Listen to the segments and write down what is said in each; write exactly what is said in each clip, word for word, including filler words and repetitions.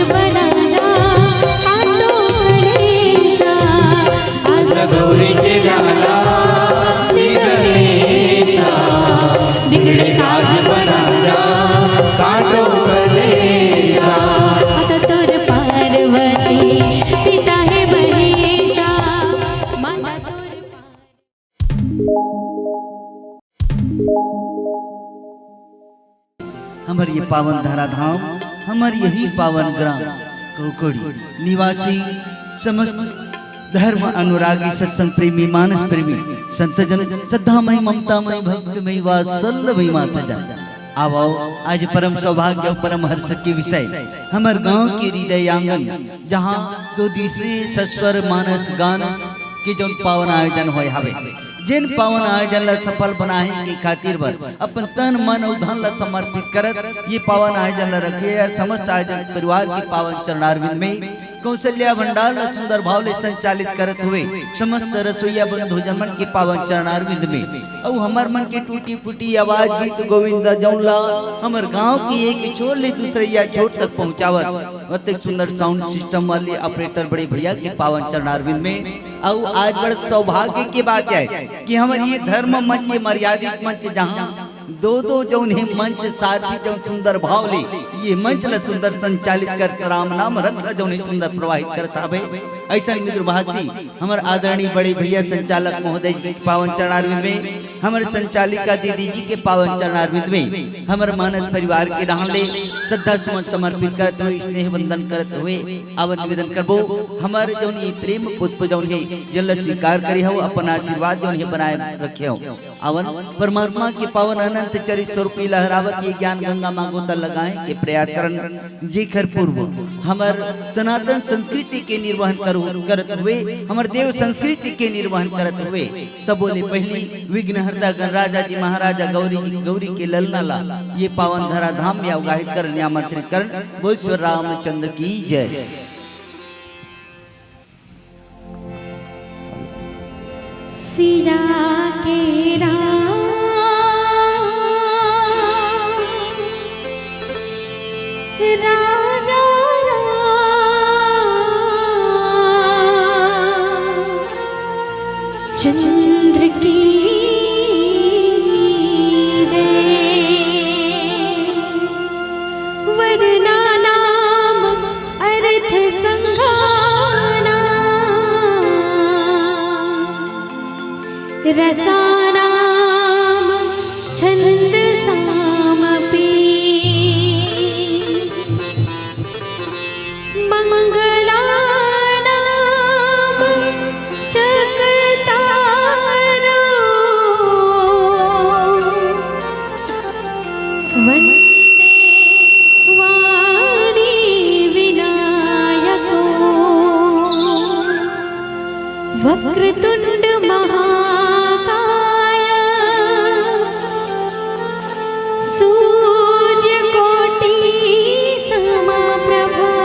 बना जा, काटो कलेशा। आजा गौरी के लाला, श्री गणेशा। बिगड़े काज बना जा, काटो कलेशा। माता तोर पार्वती, पिता हे महेशा। माता तोर हमर ये पावन धराधाम, हमर यही पावन ग्राम कौकड़ी निवासी समस्त धर्म अनुरागी, सत्संग प्रेमी, मानस प्रेमी, संतजन, श्रद्धामयी, ममतामयी, भक्तमयी, वात्सल्यमयी माताजन, आवव, आज परम सौभाग्य अउ परम हर्ष के विषय, हमर गांव के हृदय आंगन, जहां दो दिवसीय सस्वर मानस गान के जौन पावन आयोजन होय हवे, जेन पावन आयोजन ला सफल बनाए के खातिर बर अपन तन, मन अउ धन ला समर्पित करत ये पावन आयोजन ला रखे हे। समस्त आयोजन परिवार के पावन चरणारविंद में, कौशल्या भंडार ला सुंदर भाव ले संचालित करत हुए समस्त रसोईया बंधु जन मन के पावन चरणारविंद में, अउ हमर मन के टूटी फूटी आवाज गीत गोविंद जौन ला हमर गांव के एक छोर ले दूसरैया छोर तक पहुंचावत, अतेक सुंदर साउंड सिस्टम वाले ऑपरेटर बड़े भैया के पावन चरणारविंद में, अउ आज बड़ सौभाग्य के बात है कि हमर ये धर्म मंच, ये मर्यादित मंच, जहां दो दो जौन हे मंच सारथी जौन सुंदर भाव ले ये मंच ला सुंदर संचालित करत, राम नाम रथ ला जौन हे सुंदर प्रवाहित करत हवे, ऐसन मित्रभाषी हमर आदरणीय बड़े भैया संचालक महोदय जी के पावन चरणारविंद में, हमर संचालिका दीदी जी के पावन चरणारविंद में, हमर मानस परिवार के डहान ले श्रद्धा सुमन समर्पित करत हुए, स्नेह वंदन करत हुए, आवन निवेदन करबो, हमर जौन ये प्रेम पुष्प जौन हे, जेन ला स्वीकार करे हव, अपन आशीर्वाद जौन हे बनाए रखे हव। आवन परमात्मा के पावन अनंत चरित स्वरूपी लहरावत ये ज्ञान गंगा मा गोता लगाए के प्रयास करन, जेखर पूर्व हमर सनातन संस्कृति के निर्वहन करू, करत हुए, हमर देव संस्कृति के निर्वहन करत हुए, सबो ले पहिली विघ्नहर्ता गणराजा जी महाराजा गौरी जी, गौरी के ललना ला ये पावन धराधाम में अवगाहित करन, आमंत्रित करन। बोल श्री रामचंद्र की जय। सिया के राम, राजा राम चंद्र की जय। वरना नाम अर्थ संघाना, रसानाम छंद सामपि। मंगलानाम चकतारो, वंदे वाणी विनायको। वक्रतुंड महाकाय सूर्यकोटि समप्रभा।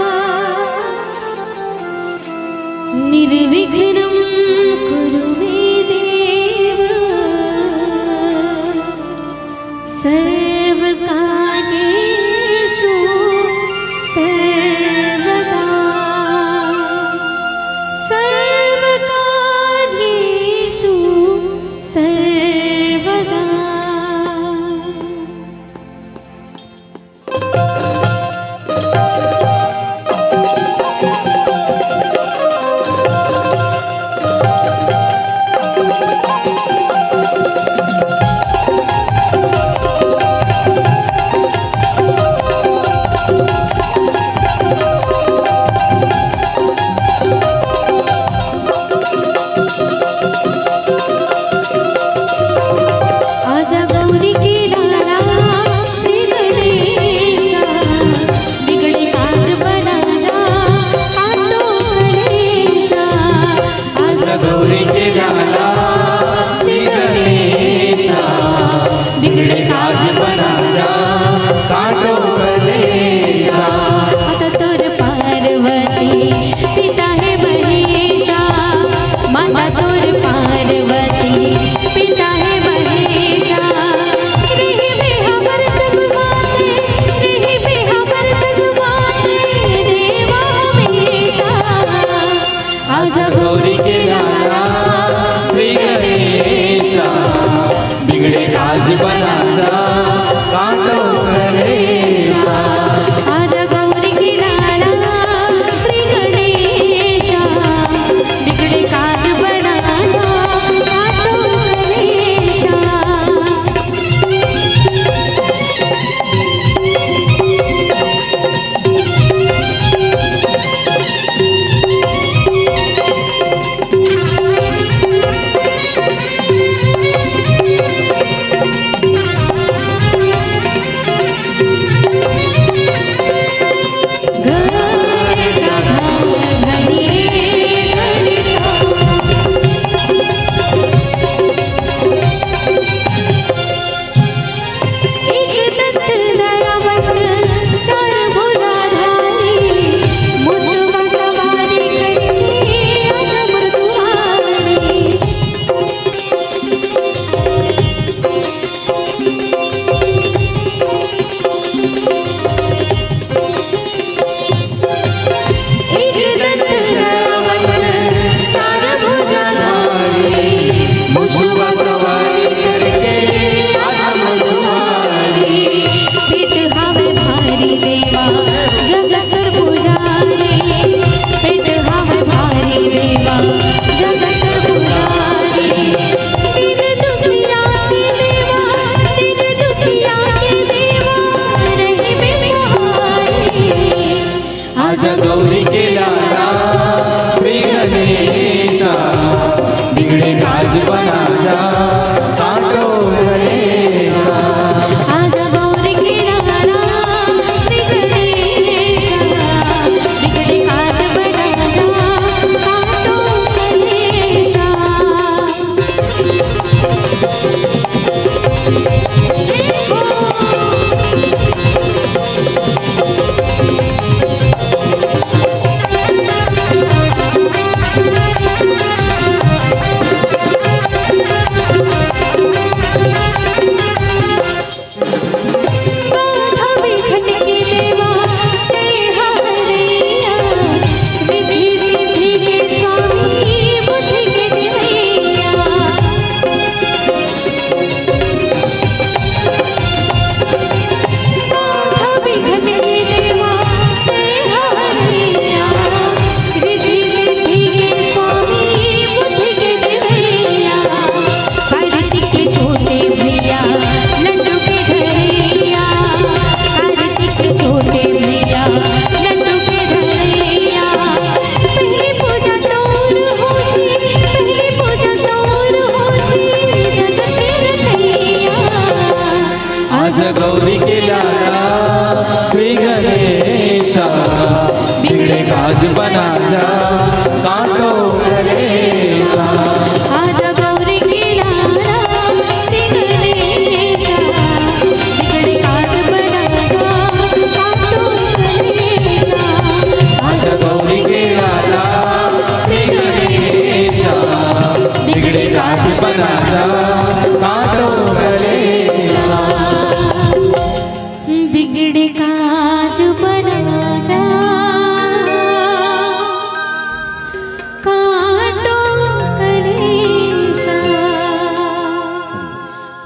आजा गौरी के लाला श्री गणेशा, बिगड़े काज बना जा काटो कलेशा। आजा गौरी के लाला श्री गणेशा, बिगड़े काज बना जा काटो कलेशा। आजा गौरी के लाला श्री गणेशा, बिगड़े काज बना जा काटो कलेशा। आजा गौरी के लाला श्री गणेशा, बिगड़े काज बना जा काटो कलेशा। आजा गौरी के लाला श्री गणेशा, बिगड़े काज बना जा काटो कलेशा। बिगड़े काज बना जा काटो कलेशा।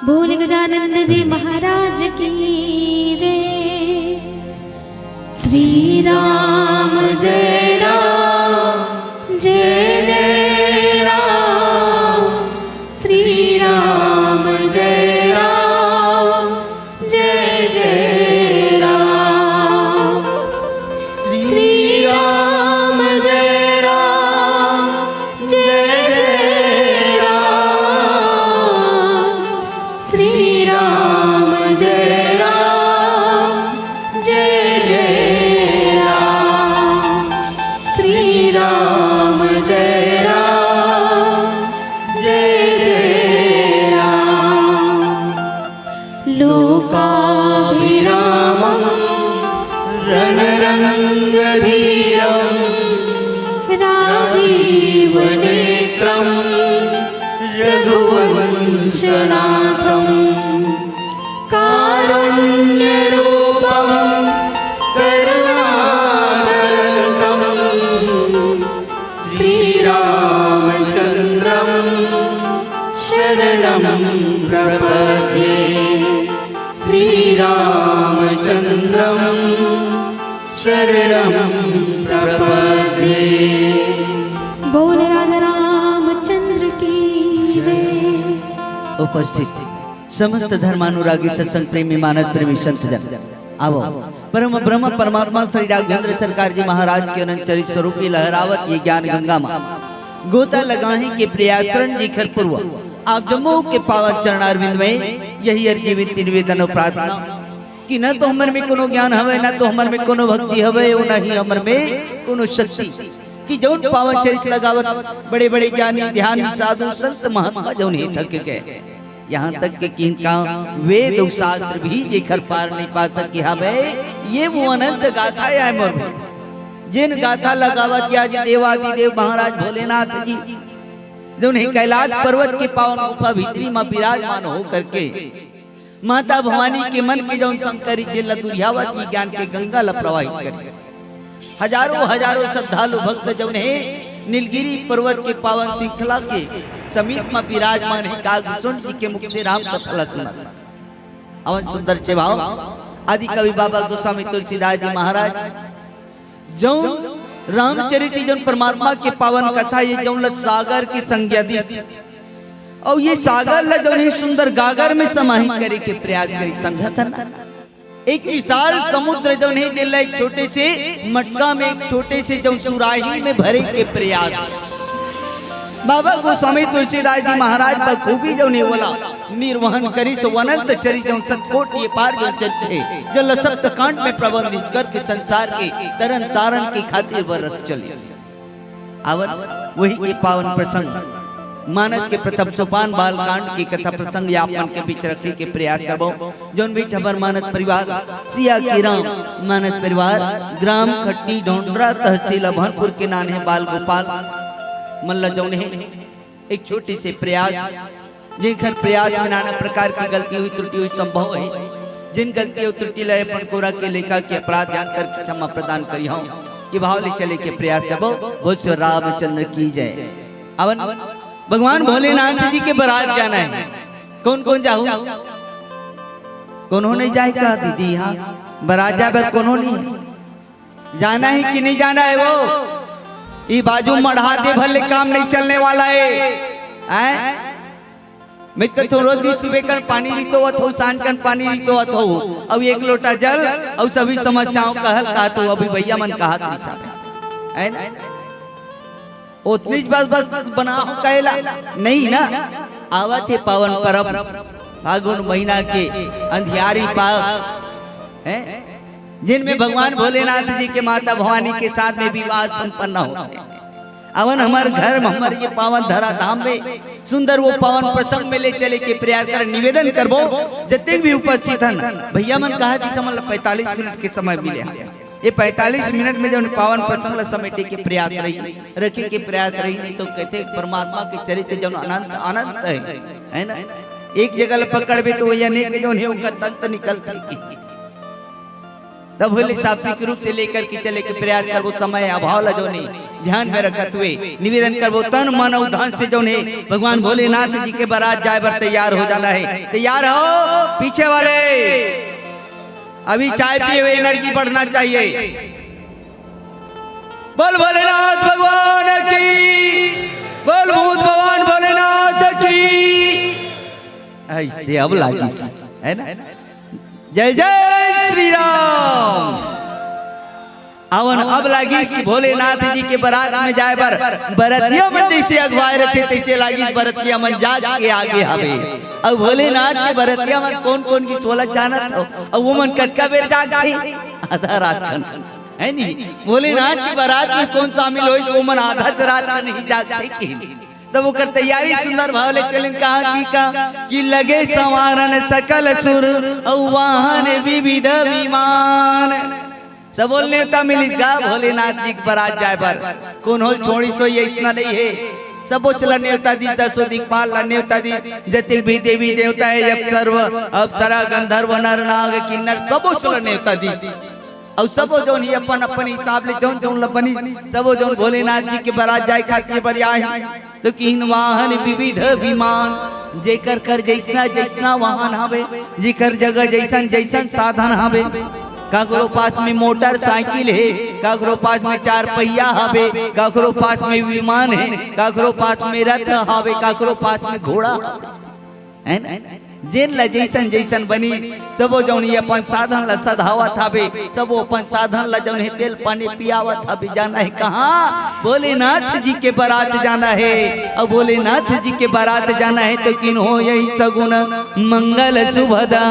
बोल गजानंद जी महाराज की जय। श्री राम जय राम जय जय राम। श्री राम जय राम जय जय राम। श्री राम जय राम जय जय राम। श्री राम जय राम जय जय राम। श्री राम जय राम जय जय राम। लोकाभिरामं रणरंगधीरं राजीवनेत्रं रघुवंशनाथं कारुण्यरूपं करुणाकरन्तं श्रीरामचन्द्रं शरणं प्रपद्ये। श्रीरामचन्द्रं शरणं प्रपद्ये। बोल राजा रामचंद्र की जय। उपस्थित समस्त धर्मानुरागी सत्संग प्रेमी मानस प्रेमी संत जन, आवो परम ब्रह्म परमात्मा श्री राघवेंद्र सरकार जी महाराज के अनंत चरित स्वरूपी लहरावत ये ज्ञान गंगा मा गोता लगाही के प्रयास करन जी खर पूर्व आप जम्मो के पावन चरणारविंद में यही अर्जी विनती निवेदन और प्रार्थना कि न तो हमर में कोनो ज्ञान हवे, न तो हमर में कोनो भक्ति हवे, और न ही हमर में कोनो शक्ति। कि जौन पावन चरित लगावत बड़े बड़े ज्ञानी ध्यानी साधु संत महात्मा जौन हे थक गए, यहाँ तक के कि इनका वेद और शास्त्र भी जेकर पार नहीं पा सके हवे। ये वो अनंत गाथा है मोर में। जिन गाथा लगावत या जी देवादिदेव महाराज भोलेनाथ जी जौन हे कैलाश पर्वत के पावन गुफा भीतरी में विराजमान हो करके माता भवानी के मन के जौन शंकर जी ला दुरियावत ही ज्ञान के गंगा ला प्रवाहित करे। हजारों हजारों श्रद्धालु भक्त जौन हे नीलगिरी पर्वत के पावन श्रृंखला के समीप में विराजमान हे काग सुन जी के मुख से राम कथा ला सुनत। अवन सुंदर से भाव आदि कवि बाबा गोस्वामी तुलसीदास जी महाराज जौन रामचरित जौन परमात्मा के पावन कथा ये जौन ल सागर के संज्ञा दी और ये सागर ल जौन ही सुंदर गागर में समाहित करे के प्रयास करी संगत है ना। एक विशाल समुद्र जौन हे, जेला एक छोटे से मटका में, एक छोटे से जौन सुराही में भरे के प्रयास। बाबा गोस्वामी तुलसीदास जी महाराज बखूबी जौन हे ओला निर्वहन करिस, अनंत चरित जौन सतकोटि अपार जौन चरित हे, जेला सप्त कांड में प्रबंधित करके संसार के तरन तारन के खातिर बर रख चलिस। अउ वही के पावन प्रसंग, मानस के प्रथम सोपान बाल कांड के कथा प्रसंग आप मन के बीच रखे के प्रयास करबो, जौन बीच हमर मानस परिवार सिया के राम, मानस परिवार ग्राम खट्टी ढोंडरा, तहसील अभनपुर के नान हे बाल गोपाल मन ल जौन हे एक छोटे से प्रयास, जिनकर प्रयास में नाना प्रकार की गलती हुई, त्रुटि हुई, संभव हे, जिन गलती अउ त्रुटि ल अपन कोरा के लेखा के अपराध जान करके क्षमा प्रदान करिहौं, ये भाव ले चले के प्रयास करबो। बोल श्री रामचंद्र की जय। अउ भगवान भोलेनाथ जी के बरात जाना हे, कोन कोन जाहू? कोनो नहीं जाय का दीदी? हाँ, बरात जाय बर कोनो नहीं जाना हे कि नहीं जाना हे वो? ई बाजू मढ़ा दे भले काम नहीं चलने वाला हे, हैं? मैं कथों रोज दिन सुबह कन पानी रितोवत हौं, सांझ कन पानी रितोवत हौं, अउ एक लोटा जल अउ सभी समस्याओं का हल कहा तो अभी भैया मन कहा करी सब, है ना? ओतनीच बस, बस, बस बना हौं कहेला नहीं ना। आवत हे पावन परब, फागुन महीना के अंधियारी पाग, हैं? जिनमें भगवान भोलेनाथ जी के माता भवानी के साथ में विवाह संपन्न होथे। अवन हमर घर में, हमर ये पावन धरा धाम में सुंदर वो पावन प्रसंग में ले चले के प्रयास कर निवेदन करबो। जतेक भी उपस्थित हन भैया मन कहा कि समझ लो पैंतालीस मिनट के समय मिले हे। ये पैंतालीस मिनट में जौन पावन प्रसंग ला समेटे के प्रयास रही, रखे के प्रयास रही, नहीं तो कहते परमात्मा के चरित्र जौन अनंत अनंत हे, है ना? एक जगह ला पकड़बे तो वही अनेक जौन हे ओकर तंत निकलथे। तब भोले शाब्दिक रूप से लेकर के चले के प्रयास करबो। समय अभाव ला जौन हे ध्यान में रखत हुए निवेदन करबो, तन मन अउ धन से जौन हे भगवान भोलेनाथ जी के बरात जाए बर तैयार हो जाना हे। तैयार हो पीछे वाले? अभी चाय पिए हुए एनर्जी बढ़ना चाहिए। बोल भोलेनाथ भगवान की, बोल भूत भगवान भोलेनाथ की। ऐसे अब लागिस, है ना? जय जय श्री राम। अवन अब लागिस कि भोलेनाथ जी के बरात में जाए बर बरतिया मन जैसे अगुवाए रथे, तैसे लागिस बरतिया मन जाग के आगे हवे। अउ भोलेनाथ के बरतिया मन कोन कोन गिस ओला जानत हव? अउ वो मन कतका बेर जागथे? आधा रात खन, है नी? भोलेनाथ के बरात में कोन शामिल होइस, वो मन आधा च रात खन ही जागथे कि तब ओकर तैयारी सुंदर भाव ले चलिन। कहा कि का कि लगे संवारन सकल सुर अउ वाहन विविध विमान। सबो ल नेवता मिलिस गा भोलेनाथ जी के बरात जाए बर। कोनो ल छोड़िस होही अइसना नहीं हे। सबो च ल नेवता दिस, दसो दिक्पाल ल नेवता दिस, जतेक भी देवी देवता हे, अप्सर्व, अप्सरा, गंधर्व, नर नाग किन्नर सबो च ल नेवता दिस। अउ सबो जौन ही अपन अपन हिसाब ले जौन जौन ल बनिस, सबो जौन भोलेनाथ जी के बरात जाए खातिर बर आए हे। तो किहिन वाहन विविध विमान, जेकर कर जैसना जैसना वाहन हवे, जेकर जगह जैसन जैसन साधन हवे। काकरो पास में मोटरसाइकिल हे, काकरो पास में चार पहिया हवे, काकरो पास में विमान हे, काकरो पास में रथ हवे, काकरो पास में घोड़ा हवे। है ना? जेन ल जैसन जैसन बनी, सबो जौन ही अपन साधन ल सधावत हवे, सबो अपन साधन ल जौन हे तेल पानी पियावत हवे। जाना हे कहाँ? भोलेनाथ जी के बरात जाना हे। अउ भोलेनाथ जी के बरात जाना हे तो किन्हो यही सगुन मंगल सुभदा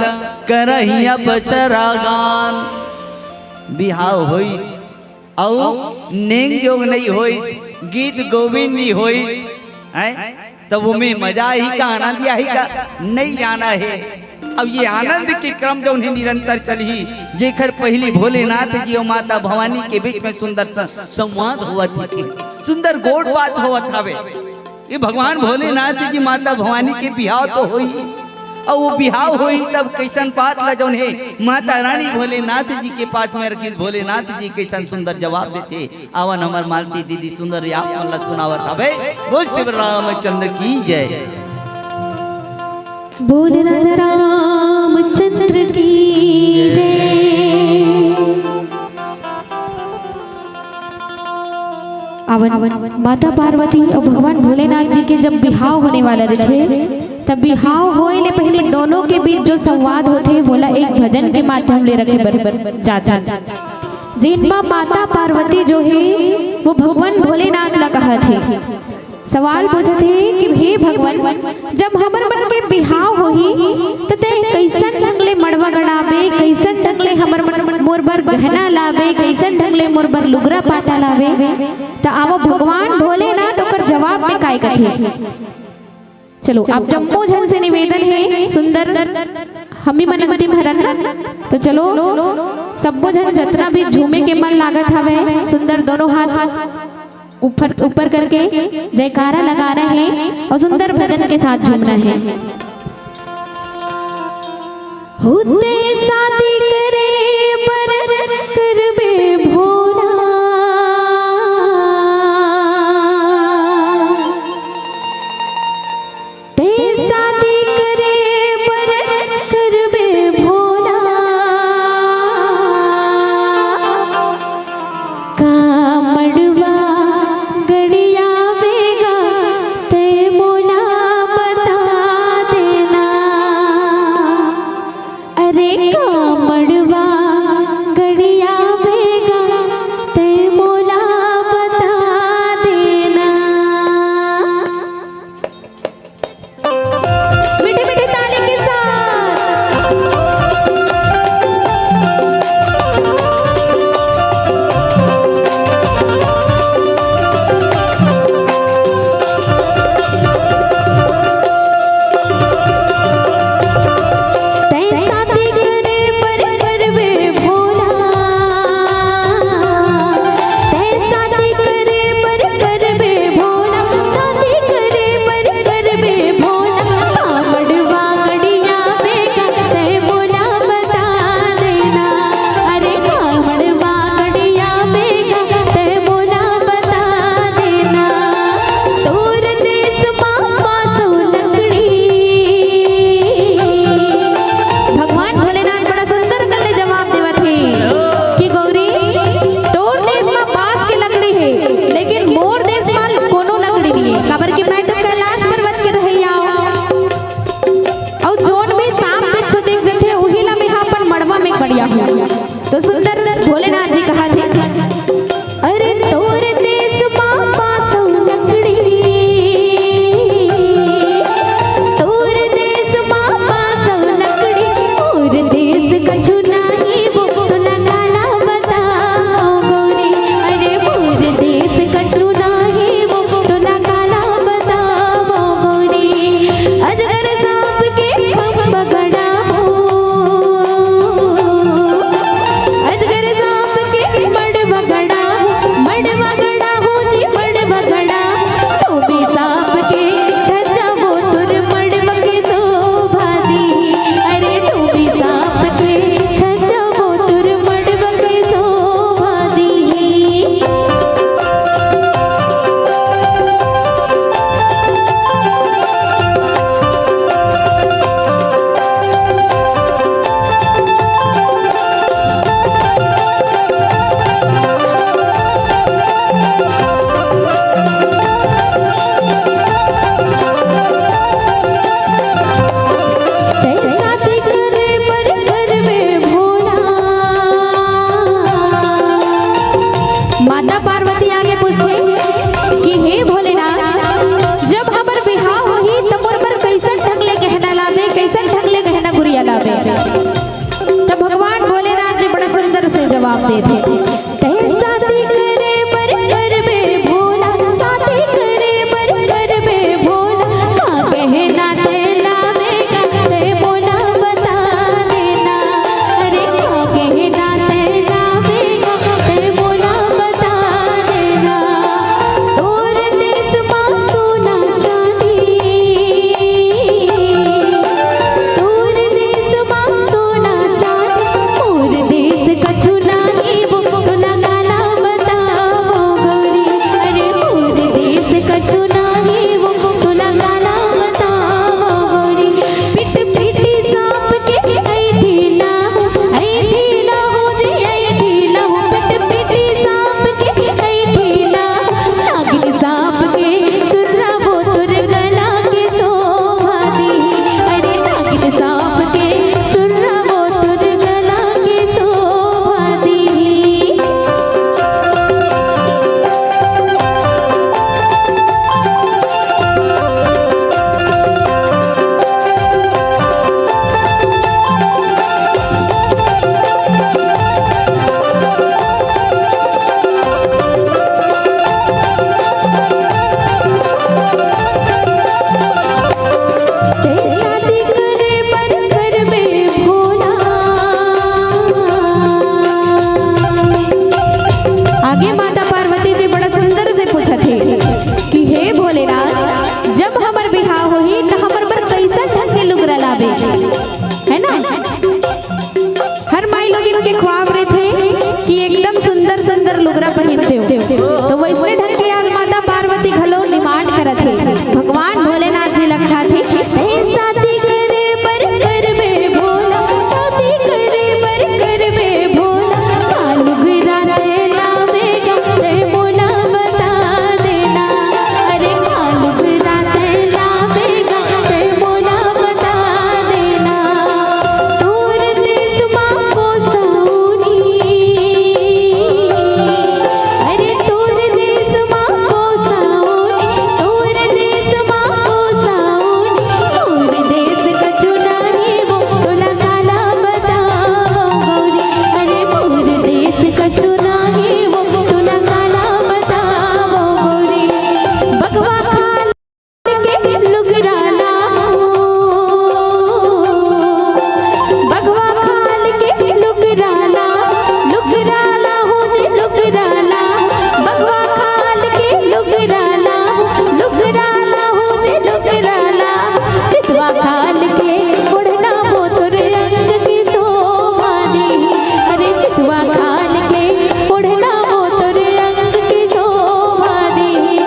करहिया पचरा गान। बिहाव होइस अउ नेंग जोग नहीं होइस, गीत गोविंद नहीं होइस, हैं? तब ओमे मजा आही का, आनंद आही का? नहीं आना हे। अब ये आनंद के क्रम जौन हे निरंतर चलही, जेकर पहिली भोलेनाथ जी अउ माता भवानी के बीच में सुंदर स-, संवाद होवत हे, सुंदर गोठ बात होवत हवे। ये भगवान भोलेनाथ जी माता भवानी के बिहाव तो होही, अउ वो बिहाव होही तब कइसन बात ला जौन हे माता रानी भोलेनाथ जी के पास में रखिस, भोलेनाथ जी कइसन सुंदर जवाब देथे। आवन हमर मालती दीदी सुंदर आप मन ला सुनावत हवे। बोल शिव रामचंद्र की जय। बोल राजा रामचंद्र की जय। आवन माता पार्वती अउ भगवान भोलेनाथ जी के जब बिहाव होने वाला रहिथे, त बिहाव होए ले पहिली दोनों के बीच जो संवाद होथे, वोला एक भजन के माध्यम ले रखे बर जाथन, जेन म माता पार्वती जो हे, वो भगवान भोलेनाथ ला कहत हे, सवाल पूछत हे कि हे भगवान, जब हमर मन के बिहाव होही, त तैं कइसन ढंग ले मड़वा गड़ाबे, कइसन ढंग ले हमर मन, मोर बर गहना लाबे, कइसन ढंग ले मोर बर लुगरा पाटा लाबे? त आवो भगवान भोलेनाथ ओकर जवाब में काय कथे। चलो, आप जम्मो झन से निवेदन हे, सुंदर, हमी मन अंतिम हरन ना, तो चलो, सब्बो झन जतना भी झूमे के मन लागत हवे, सुंदर दोनों हाथ ऊपर, ऊपर करके जयकारा लगाना हे अउ सुंदर भजन के साथ झूमना हे। होते शादी करे बर करबे भोला, ते शादी करे बर करबे भोला, का मड़वा गड़ियाबे गा, ते मोला बता देना। अरे का मड़वा गड़ियाबे गा, ते मोला बता देना। मीठे मीठे ताली के साथ। तैं शादी करे बर करबे भोला, तैं शादी करे बर करबे भोला, शादी करे बर करबे भोला, का मड़वा गड़ियाबे गा, तैं मोला बता देना। अरे का मड़वा गड़ियाबे गा, तैं मोला बता देना। तोर देश मा पासो लकड़ी। भगवान भोलेनाथ बड़ा सुंदर कर ले जवाब देवत हे कि गौरी, तोर देश मा बांस के लकड़ी हे, लेकिन मोर देश मा कोनो लकड़ी नहीं हे, काबर कि मैं तो कैलाश पर्वत के रहइया हूँ। अउ जोन भी सांप बिच्छू दिख जथे, उही ला मैं हा अपन मड़वा में गड़ियाहूँ। तो सुंदर भोलेनाथ जी कहा थे, अरे तोर देश मा पासो लकड़ी, तोर देश मा पासो लकड़ी, मोर देश कछु नाही वो, तोला काला बताओ गोरी। अरे मोर देश कछु नाही वो, तोला काला बताओ गोरी। अजगर सांप के खंभ गड़ा हो, अजगर सांप के मड़वा गड़ा हो, मड़वा गड़ा हो जी, मड़वा गड़ा। टोमी सांप के छज्जा वो तोर मड़वा के शोभा दी। अरे टोमी सांप के छज्जा वो तोर मड़वा के शोभा दी। माता पार्वती आगे पूछथे कि हे भोलेनाथ, जब हमर बिहाव होही, त मोर बर कइसन ढंग ले गहना लाबे, कइसन ढंग ले गहना गुरिया लाबे? त भगवान भोलेनाथ जी बड़ा सुंदर से जवाब देथे, तैं शादी करे बर करबे भोला, शादी करे बर करबे भोला, का गहना तैं लाबे गा, तैं मोला बता देना। अरे का गहना तैं लाबे गा, तैं मोला बता देना। तोर देश मा सोना चांदी, तोर देश मा सोना चांदी, मोर देश कछु नाही वो, तो वैसने ढंग के आज माता पार्वती घलो डिमांड करत हे, भगवान भोलेनाथ जी लंघात हे, "ए शादी करे बर करबे भोला, शादी करे बर करबे भोला, कालुग रात लावेगा ते मोला बता देना, अरे कालुग रात लावेगा ते मोला बता देना, तोर देश मा कोसौनी।" अरे तोर देश मा कोसौनी, तोर देश मा कोसौनी, तोर देश कछु नाही वो तोला काला बतावो गौरी। अरे मोर देश कछु नाही वो तोला काला बतावो गौरी। बघवा खाल के लुगरा ला हो, बघवा खाल के लुगरा ला, लुगरा ला हो जे लुगरा ला, बघवा खाल के लुगरा ला, लुगरा ला हो जे लुगरा ला, चितवा खाल के ओढ़ना वो तोर अंग के शोभा देही, अरे चितवा खाल के ओढ़ना वो तोर अंग के शोभा देही,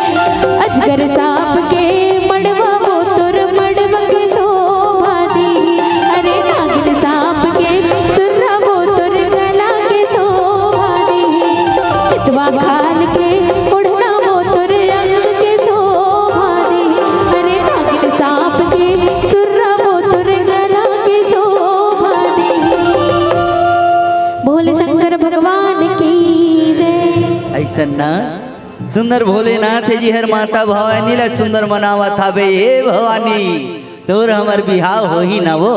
अजगर सांप के मड़वा वो तोर मड़वा के शोभा देही, अरे नागिन सांप के सुर्रा वो तोर गला के शोभा देही, चितवा खाल के ओढ़ना वो तोर अंग के शोभा देही, अरे नागिन सांप के सुर्रा वो तोर गला के शोभा देही। बोल शंकर भगवान की जय। अइसन ना सुंदर भोलेनाथ जी हर माता भवानी ला सुंदर मनावत हावे, "हे भवानी, तोर हमर बिहाव होही ना वो,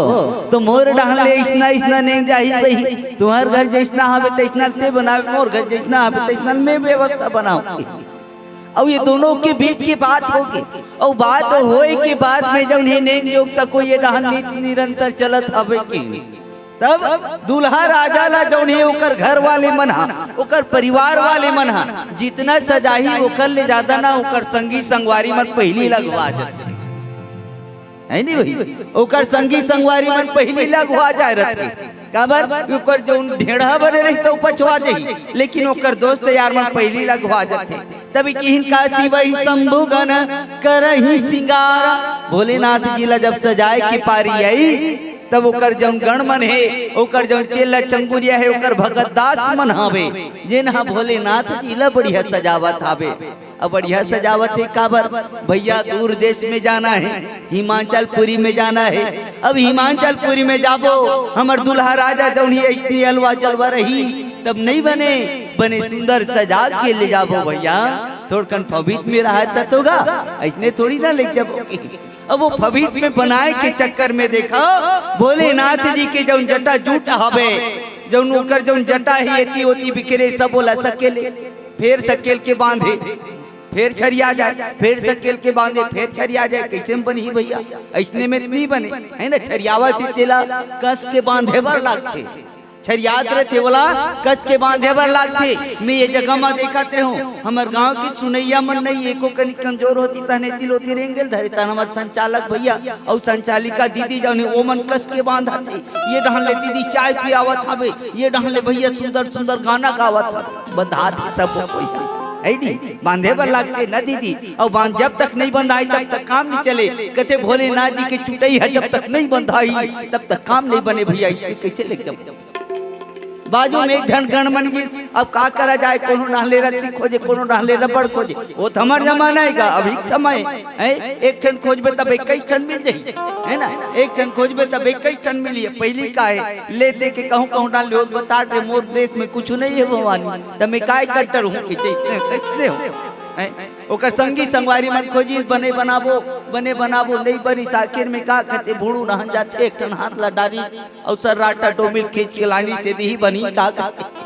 तो मोर डहन ले अइसना अइसना नेंग जाही बही, तुंहर घर जइसना हावे तइसना ते बनावे, मोर घर जइसना हावे तइसना मैं व्यवस्था बनाऊं।" अउ ये दोनों के बीच की बात होगे, अउ बात होए के बाद में जउन हे नेंग जोग तको ये डहन नित निरंतर चलत हवे के। तब दूल्हा राजा ला जउन हे ओकर घर वाले मन हा, ओकर परिवार वाले मन हा, जितना सजाही ओकर ले ज्यादा ना ओकर संगी संगवारी मन पहिली लगवा जाथे, है नी भाई? ओकर संगी संगवारी मन पहिली लगवा जाए रथे। काबर? ओकर जउन ढेढ़ा बने रही तो पछवा जाही, लेकिन ओकर दोस्त यार मन पहिली लगवा जाथे। तब किहिन काशी वही शंभु गण करही सिंगार। भोलेनाथ जी ला जब सजाए के पारी आई, तब ओकर जउन गण मन हे, ओकर जउन चेला चंगुरिया हे, ओकर भगत दास मन हावे, जेन हा भोलेनाथ जी ला बढ़िया सजावत हावे। अब बढ़िया सजावत हे काबर? भैया दूर देश में जाना हे, हिमाचलपुरी में जाना हे। अब हिमाचलपुरी में जाबो, हमर दुल्हा राजा जउन ही अइसनी अलवा जलवा रही, तब नहीं बने, बने सुंदर सजा के ले जाबो भैया। थोड़कन फबीत में रहा त तोगा, अइसने थोड़ी ना ले जाबो। अब वो फबीत में बनाए के चक्कर में देखा, भोलेनाथ जी के जउन जटा जूट हवे, जउन ओकर जउन जटा हे, एती ओती बिखरे, सब ओला सकेले, फेर सकेल के बांधे, फेर छरिया जाए, फेर सकेल के बांधे, फेर छरिया जाए, कइसे में बनही भैया? अइसने में नहीं बने, है ना? छरियावत ही तेला कस के बांधे बर लागथे। छरियात रथे ओला कस के बांधे बर लागथे। मैं ये जगह म देखत रहूं, हमर गांव के सुनइया मन नहीं, एको कनी कमजोर होती तहने तिल होती रेंगेल धरे, तहन हमर संचालक भैया अउ संचालिका दीदी जउन हे ओमन कस के बांधत हे। ये डहन ले दीदी चाय पियावत हवे, ये डहन ले भैया सुंदर सुंदर गाना गावत हवे। बंधात हे सब कोई, है नी? बांधे बर लागथे ना दीदी, अउ बांध जब तक नहीं बंधाई तब तक काम नहीं चले। कथे भोलेनाथ जी के चुटई हे जब तक नहीं बंधाई तब तक काम नहीं बने भैया, ये कइसे ले जाबो? बाजू में एक झन गण मन गिस, अब का करा जाए, कोनो डहन ले रस्सी खोजे, कोनो डहन ले रबड़ खोजे, वो तो हमर जमाना हे का, अभी के समय हे, एक ठन खोजबे तब इक्कीस ठन मिल जाही, है ना? एक ठन खोजबे तब इक्कीस ठन मिलही। पहिली का हे, ले दे के कहूं कहूं डहन ले होत बता दे, मोर देश में कुछ नहीं हे भवानी, त मैं काय कट्टर हूं कि जइसने तइसने हूं, हैं? ओकर संगी संगवारी मन खोजी, बने बनाबो, बने बनाबो, नहीं बनिस। आखिर में का कथे, भुड़ू डहन जाथे, एक ठन हाथ ला डारी, अउ सर्राटा डोमिल खींच के लानी से दिही बनही का कथे।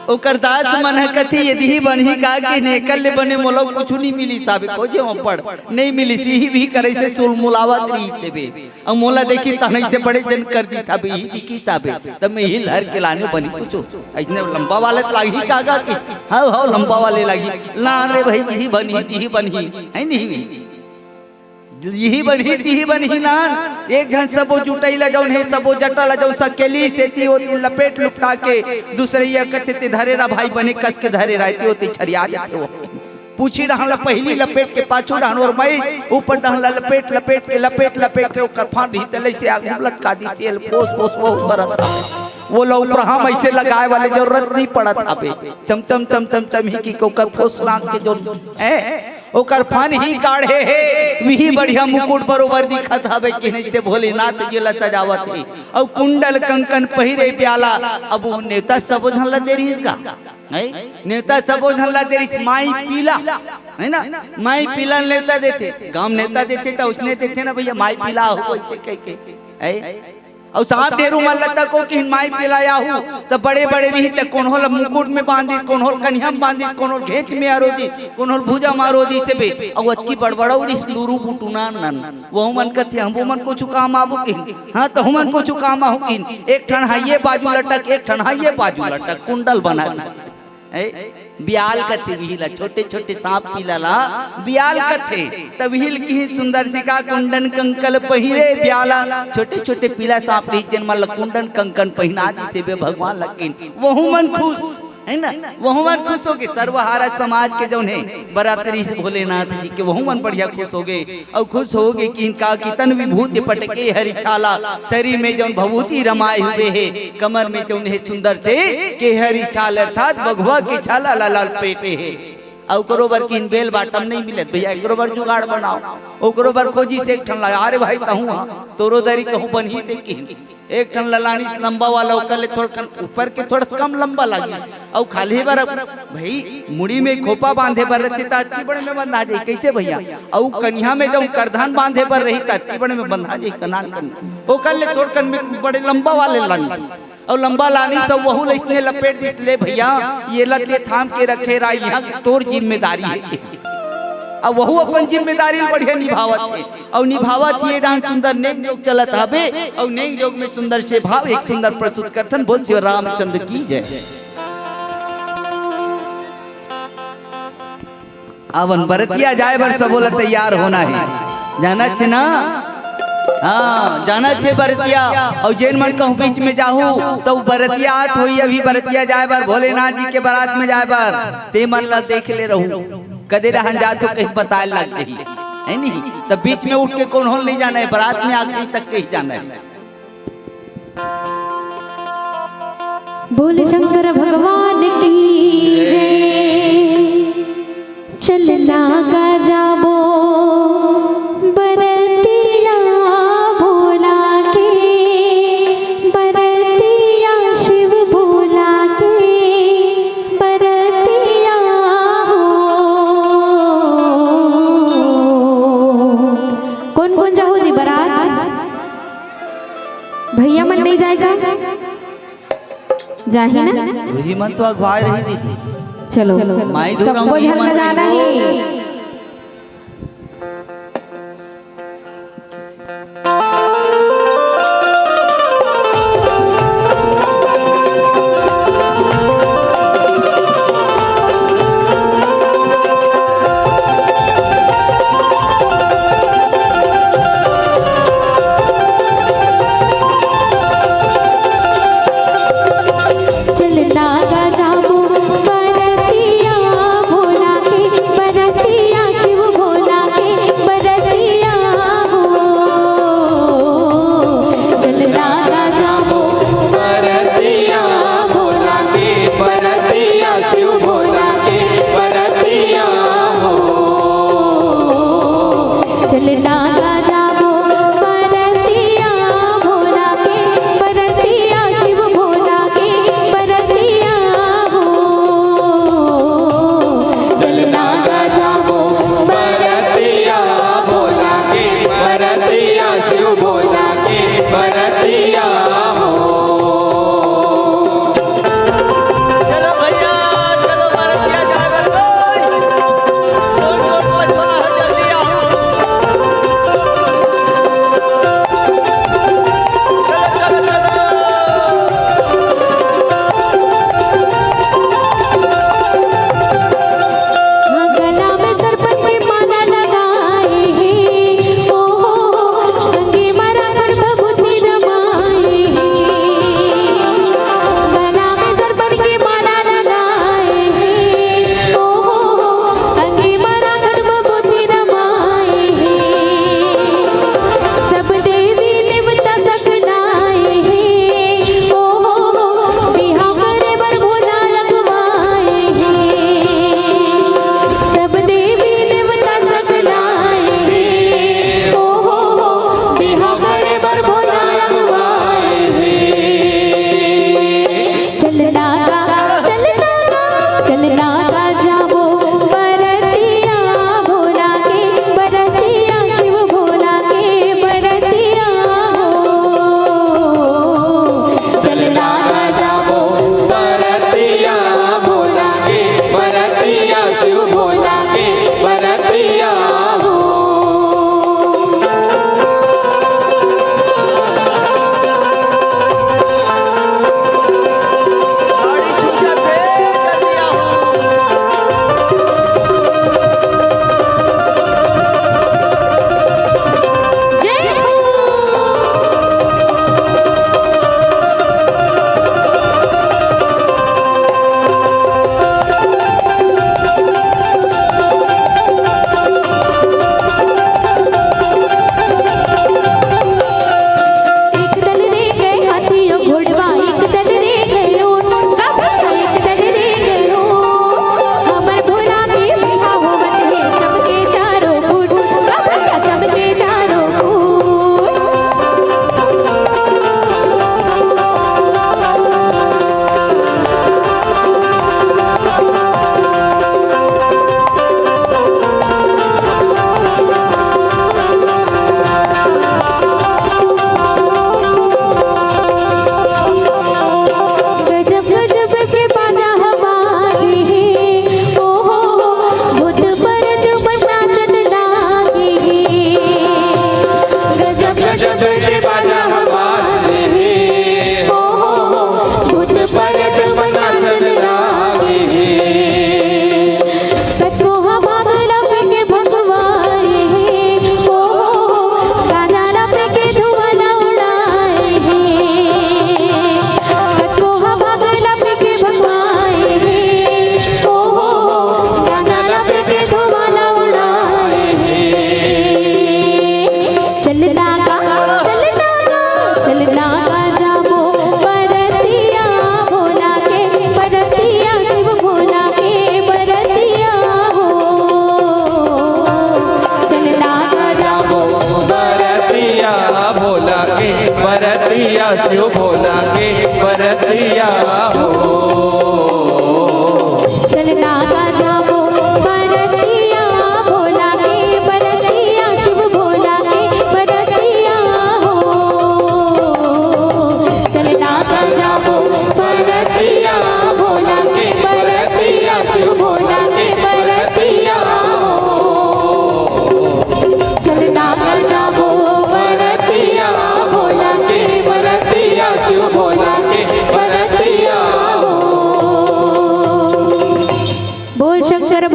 ओकर दास मन ह कथे, ये दिही बनही का कथे, एकर ले बने मोला कुछु नहीं मिलिस हाबे, खोजे म पड़ नहीं मिलिस, इही भी करे से सुलमुलावत रहिस हाबे। अउ मोला देखी तहन से बड़े जन कर दिस हाबे, इही दिखिस हाबे, तब मैं इही ल हर के लाने बनही कुछु। अइसने लंबा वाले त लागही का कथे, हव, हव, लंबा वाले लागही। ला रे भाई, इही बनही, इही बनही, है नहीं? इही बनही, तिही बनही नान। एक झन सबो जुटई ला जौन हे, सबो जटा ला जौन सकेली सेती ओती लपेट लुपटा के दूसरइया कथे ते धरे रहा भाई, बने कस के धरे रहा, एती ओती छरिया जाथे वो। पूछी डहन ला पहिली लपेट के पाछू डहन ओरमई, ऊपर डहन ला लपेट लपेट के, लपेट लपेट के ओकर फांद ही तले से आगू लटका दिस, एल फोस फोस वो करत हवे। वो ला उपरहा म अइसे लगाए वाले जरूरत नइ पड़त हवे। चमचम चमचम चमही की ओकर फोस नाक के जौन ए ओकर फन ही काढ़े हे, विही बढ़िया मुकुट बरोबर दिखत हवे कि नइसे भोलेनाथ जी ला सजावत हे। अउ कुंडल कंकन पहिरे ब्याला, अब वो नेवता सबो झन ला दे रहिस गा, है? नेवता सबो झन ला दे रहिस, माई पीला, है ना? माई पीला नेवता देथे, गांव नेवता देथे त उसने देथे ना भैया, माई पीला हो अइसे कह के, है? अउ सांप ढेरू मन ल तको किहिन माई पिला आहू, त बड़े बड़े रिहिस त कोनो ल मुकुट में बांधिस, कोनो ल कनिहा में बांधिस, कोनो ल घेंच में अरो दिस, कोनो ल भुजा में अरो दिस बे। अउ अतकी बड़बड़ा उड़िस लुरू बुटुना नन। वहू मन कथे, "हमू मन कुछु काम आबो किहिन?" हाँ, तहू मन कुछु काम आहू किहिन। एक ठन हा ये बाजू लटक, एक ठन हा ये बाजू लटक, कुंडल बना दिस। ए, ब्याल कथे विही ला, छोटे छोटे सांप पीला ला ब्याल कथे। त विही ल किहिन सुंदर से का कुंडन कंकन पहिरे ब्याला, छोटे छोटे पीला सांप रहिस जेन मन ला कुंडन कंकन पहिना दिस बे भगवान ला किहिन, वहू मन खुश, है ना? वहू मन खुश होगे। सर्वहारा समाज के जौन हे बरात रिहिस भोलेनाथ जी के, वहू मन बढ़िया खुश होगे। अउ खुश होगे किहिन का कि तन विभूति पट केहरि छाला, शरीर में जौन भभूति रमाए हुए हे, कमर में जौन हे सुंदर से केहरि छाल अर्थात बघवा के छाला ला लपेटे हे। अउ ओकरो बर किहिन बेल बाटम नइ मिलत भैया, एकरो बर जुगाड़ बनाओ। ओकरो बर खोजिस एक ठन ला, "अरे भाई तहूँ हा, तोरो दरी कहूँ बनही ते किहिन।" एक ठन ला लानिस लंबा वाला, ओकर ले थोड़कन ऊपर के थोड़ा कम लंबा लागिस। अउ खाल्हे बर भाई मुड़ी में खोपा बांधे बर रहिथे त अतकी बड़े में बंधा जाही, कइसे भैया? अउ कनिहा में जौन करधन बांधे बर रही त अतकी बड़े में बंधा जाही कनान कन। ओकर ले थोड़कन में बड़े लंबा वाले लानिस। अउ लंबा लानिस अउ वहू ल अइसने लपेट दिस, "ले भैया, ये ला ते थाम के रखे रहा, इहाँ के तोर जिम्मेदारी हे।" अउ वहू अपन जिम्मेदारी ल बढ़िया निभावत हे। अउ निभावत हे, डाहन सुंदर नेंग जोग चलत हवे, अउ नेंग जोग में सुंदर से भाव, एक सुंदर प्रस्तुत करथन। बोल श्री रामचंद्र की जय। आवन बरतिया जाए बर सबो ला तैयार होना हे, जानत हे ना? हाँ, जानत हे बरतिया। अउ जेन मन कहूँ बीच में जाहू, त बरतिया आत होही, अभी बरतिया जाए बर, भोलेनाथ जी के बरात में जाए बर, ते मन ला देख ले रहू। कदे रहन जात हो, कहीं बताए लग जाही, है नहीं? त बीच में उठ के कोनो ल नइ जाना हे, बरात में आखिरी तक के ही जाना हे। बोल शंकर भगवान की जय। चलना का जाबो बरतिया भोला के, बरतिया शिव भोला के, बरतिया हो। कोन कोन जाहू जी बरात? भैया मन नइ जाय का? जाही ना? वही मन तो अगुवाए रही दीदी। चलो, माई दूर सबको झन ला जाना हे।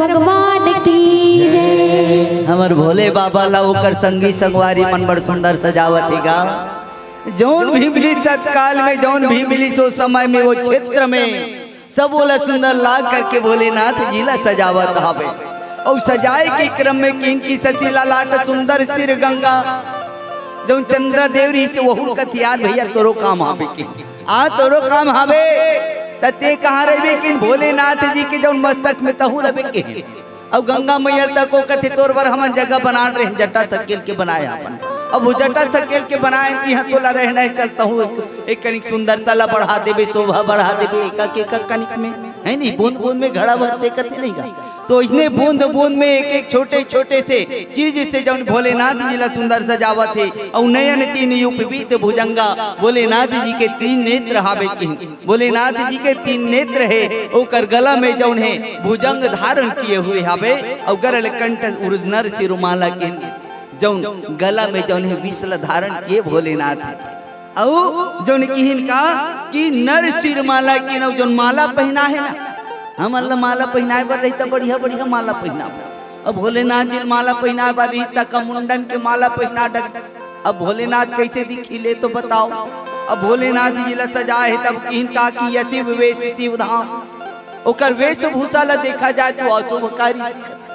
भगवान की जय। हमर भोले बाबा ला ओकर संगी संगवारी मन बड़ सुंदर सजावत हे गा। जौन भी मिली तत्काल में, जौन भी मिली सो समय में, वो क्षेत्र में सब ओला सुंदर ला करके भोलेनाथ जी ला सजावत हावे। अउ सजाए के क्रम में किन की शशि ललाट सुंदर सिर गंगा, जौन चंद्रदेव रहिसे वहू कथे यार भैया तोरो काम हावे के, आ तोरो काम हावे, त ते कहाँ रहिबे किन भोलेनाथ जी के जौन मस्तक में तहूँ रहिबे के। अउ गंगा मैया तको कथे तोर बर हमन जगह बनान रहे, जटा सकेल के बनाए अपन। अब वो जटा सकेल के बनाए कि हाँ तोला रहना हे, चल तहूँ एक, एक कनिक सुंदरता ला बढ़ा देबे, शोभा बढ़ा देबे, एका के एका कनिक में, है नहीं, बूंद बूंद में घड़ा भरथे कथे नहीं गा। तो इसने बूंद बूंद में एक एक छोटे छोटे से चीज से जौन भोलेनाथ जी ला सुंदर सजावत हे। अउ नयन तीन यूप बीत भुजंगा, भोलेनाथ जी के तीन नेत्र हावे किन। भोलेनाथ जी के तीन नेत्र हे, ओकर गला में जौन हे भुजंग धारण किए हुए हावे, अउ गरल कंठ उर नर सिर माला के, जौन गला में जौन हे विष ल धारण किए भोलेनाथ हे। अउ जौन किहिन का कि नर सिर माला के, अउ जौन माला पहिना हे ना, हमन ल माला पहिनाए बर रही त बढ़िया बढ़िया माला पहिनाबो। अब भोलेनाथ जी ल माला पहिनाए बर रही त का मुंडन के माला पहिना डर अब भोलेनाथ कैसे दिखी ले तो बताओ। अब भोलेनाथ जी ला सजाए हे तब किहिन का कि यशिव वेश शिव धाम। ओकर वेशभूषा ला देखा जाए तो अशुभकारी दिखत हे।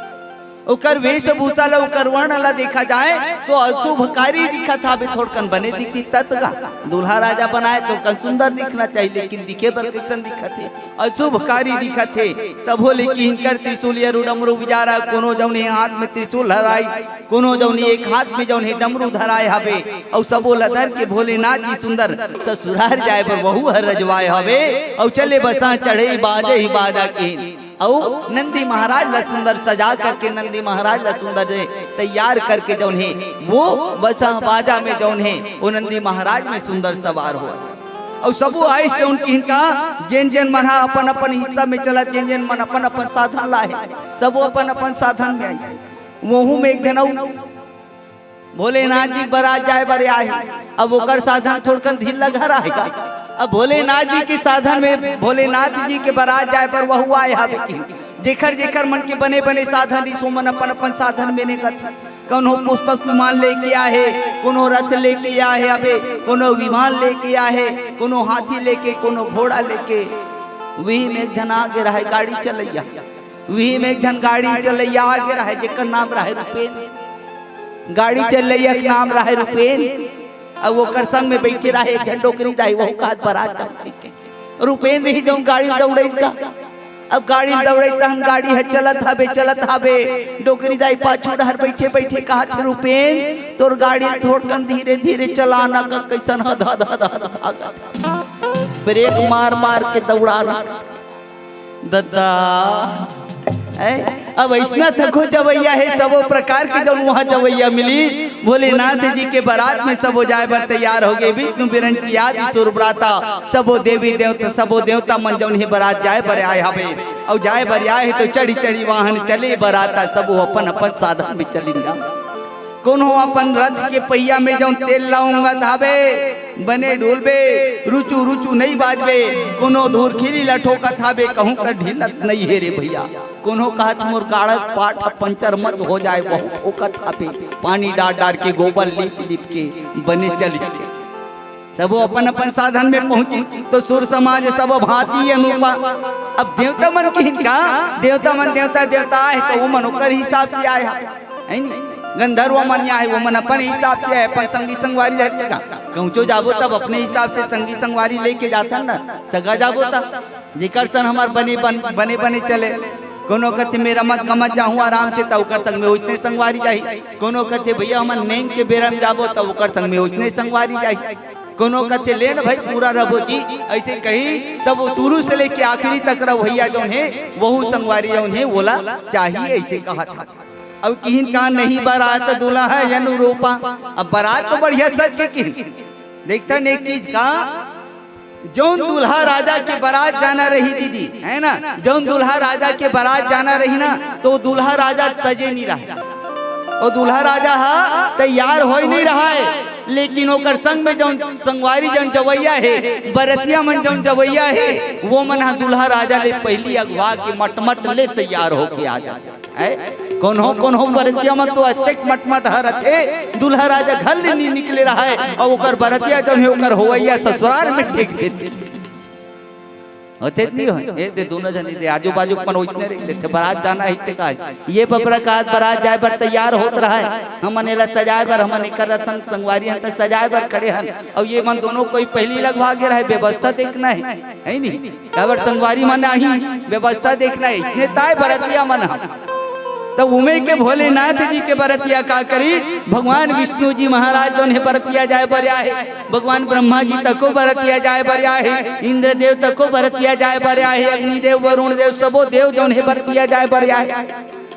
ओकर वेशभूषा ला, ओकर वर्ण ला देखा जाए तो अशुभकारी दिखत हावे। थोड़कन बने दिखती तत गा, दूल्हा राजा बनाए तो कन सुंदर दिखना चाहिए, लेकिन दिखे बर कैसन दिखत हे? अशुभकारी दिखत हे। तब भोले किहिन कर त्रिशूल यरु डमरू बिजारा, कोनो जौन हे हाथ में त्रिशूल धराई, कोनो जौन हे एक हाथ में जौन हे डमरू धराए हवे, अउ सबो ल धर के भोलेनाथ जी सुंदर ससुरार जाए बर वहू हर रजवाए हवे, अउ चले बसा चढ़े बाजे ही बाजा के, अउ नंदी महाराज ला सुंदर सजा करके, नंदी महाराज ला सुंदर जे तैयार करके जौन हे वो बसा बाजा में जौन हे वो नंदी महाराज में सुंदर सवार हो। अउ सबो आइस जौन किहिन का, जेन जेन मन हा अपन अपन हिस्सा में चला, जेन जेन मन अपन अपन साधन ला हे, सबो अपन अपन साधन में आइस। वहू में एक झन अउ भोलेनाथ जी बरात जाए बर आए हे। अब ओकर साधन थोड़कन ढील लगा रहे गा। अब भोलेनाथ जी के साधन में, भोलेनाथ जी के बरात जाए बर वहू आए हवे कि जेखर जेखर मन के बने बने साधन रिस, ओमन अपन अपन साधन में नेगत। कोनो पुष्पक विमान लेके आए हे, कोनो रथ लेके आए हे, अबे कोनो विमान लेके आए हे, कोनो हाथी लेके, कोनो घोड़ा लेके। वही में एक झन आगे रहे गाड़ी चलैया, वही में एक झन गाड़ी चलैया आगे रहे, जेकर नाम रहे रुपेन। गाड़ी चलैया के नाम रहे रुपेन। अब ओकर संग में बैठे रहे एक झन डोकरी दाई, वहू कहत बरात जाऊ के। रुपेन ही जौन गाड़ी दौड़ैत का, अब गाड़ी दौड़ैत तहन गाड़ी ह चलत हवे, चलत हवे। डोकरी दाई पाछू डहर बैठे बैठे कहत हे, रुपेन तोर गाड़ी थोड़कन धीरे धीरे चलाना का, कैसन हद हद हद हद भागत। ब्रेक मार मार के दौड़ाना। दद्दा, ऐ, अब अइसना तको जवैया हे, सबो प्रकार के जौन वहाँ जवैया मिली, भोलेनाथ जी के बरात में सबो जाए बर तैयार हो गए। विष्णु बिरंची आदि सुरब्राता, सबो देवी देवता, सबो देवता मन जौन हे बरात जाए बर आए हवे, अउ जाए बर आए हे तो चढ़ी चढ़ी वाहन चले बराता, सबो अपन अपन साधन में चलिन गा। कोनो अपन रथ के पहिया में जौन तेल ला ओंगत हवे, बने डोलबे, रुचु रुचु नइ बाजबे, कोनो धुरखिली ला ठोकत हवे, कहूँ कर ढिलत नइ हे रे भैया। कोनो कहत मोर गाड़ा के पाट ह पंचर मत हो जाए, वहू ठोकत हवे, पानी डार डार के, गोबर लीप लीप के, बने चली के। सबो अपन अपन साधन में पहुंची तो सुर समाज सब भांति अनूपा। अब देवता मन किहिन का, देवता मन देवता देवता आए तो वो मन ओकर हिसाब से आए हे, है नी? गंधर्व मन आए, वो मन अपन हिसाब से आए, अपन संगी संगवारी रहते का। कहूँचो जाबो तब अपने हिसाब से संगी संगवारी लेके जाथन ना, सगा जाबो तब जेकर सन हमर बने बन-, बने बने चले। कोनो कथे मेरा मत कमत जाहूँ आराम से, त ओकर संग में ओइसने संगवारी जाही। कोनो कथे भैया हमन नेंग के बेरा में जाबो, त ओकर संग में ओइसने संगवारी जाही। कोनो कथे लेन भाई पूरा रबो जी, ऐसे कही तब वो शुरू से लेके आखिरी तक रवैया जौन हे, वहू संगवारी जौन हे, वोला चाहिए, ऐसे कहत हे। अब किहिन का नहीं बरात दूल्हा है अनुरूपा। अब बरात तो बढ़िया सज के किहिन। देखथन एक चीज का, जौन दूल्हा राजा के बरात जाना रही दीदी, है ना, जौन दूल्हा राजा के बरात जाना रही ना, तो दूल्हा राजा सजे नहीं रहे। अउ दूल्हा राजा ह तैयार होई नहीं रहा है, लेकिन ओकर संग में जौन संगवारी जौन जवैया हे, बरतिया मन जौन जवैया हे, वो मन ह दूल्हा राजा ले पहिली अगवा के मटमट ले तैयार होके आ जाथे। हैं? कोनो कोनो बरतिया मन तो अतेक मटमट ह रथे, दूल्हा राजा घर ले नहीं निकले रहा है, अउ ओकर बरतिया जौन हे ओकर होवैया ससुरार में ठेक देथे। होथे नहीं हो? ए दे दोनों झन दे आजू बाजू के मन ओइसने रहिथे, बरात जाना ही से का। ये बबरा का आज बरात जाए बर तैयार होत रहा है, हमन एला सजाए बर, हमन एकर रसन संगवारी हन त सजाए बर खड़े हन, अउ ये मन दोनों कोई पहिली लगवा गे रहे, व्यवस्था देखना है, है नहीं? काबर संगवारी मन आही, व्यवस्था देखना है, इसने ताय बरतिया मन ह। तब उमे के भोलेनाथ जी के बरतिया का करी, भगवान विष्णु जी महाराज जौन हे बरतिया जाए बर आए, भगवान ब्रह्मा जी तको बरतिया जाए बर आए, इंद्रदेव तको बरतिया जाए बर आए, अग्निदेव, वरुण देव, सबो देव जौन हे बरतिया जाए बर आए।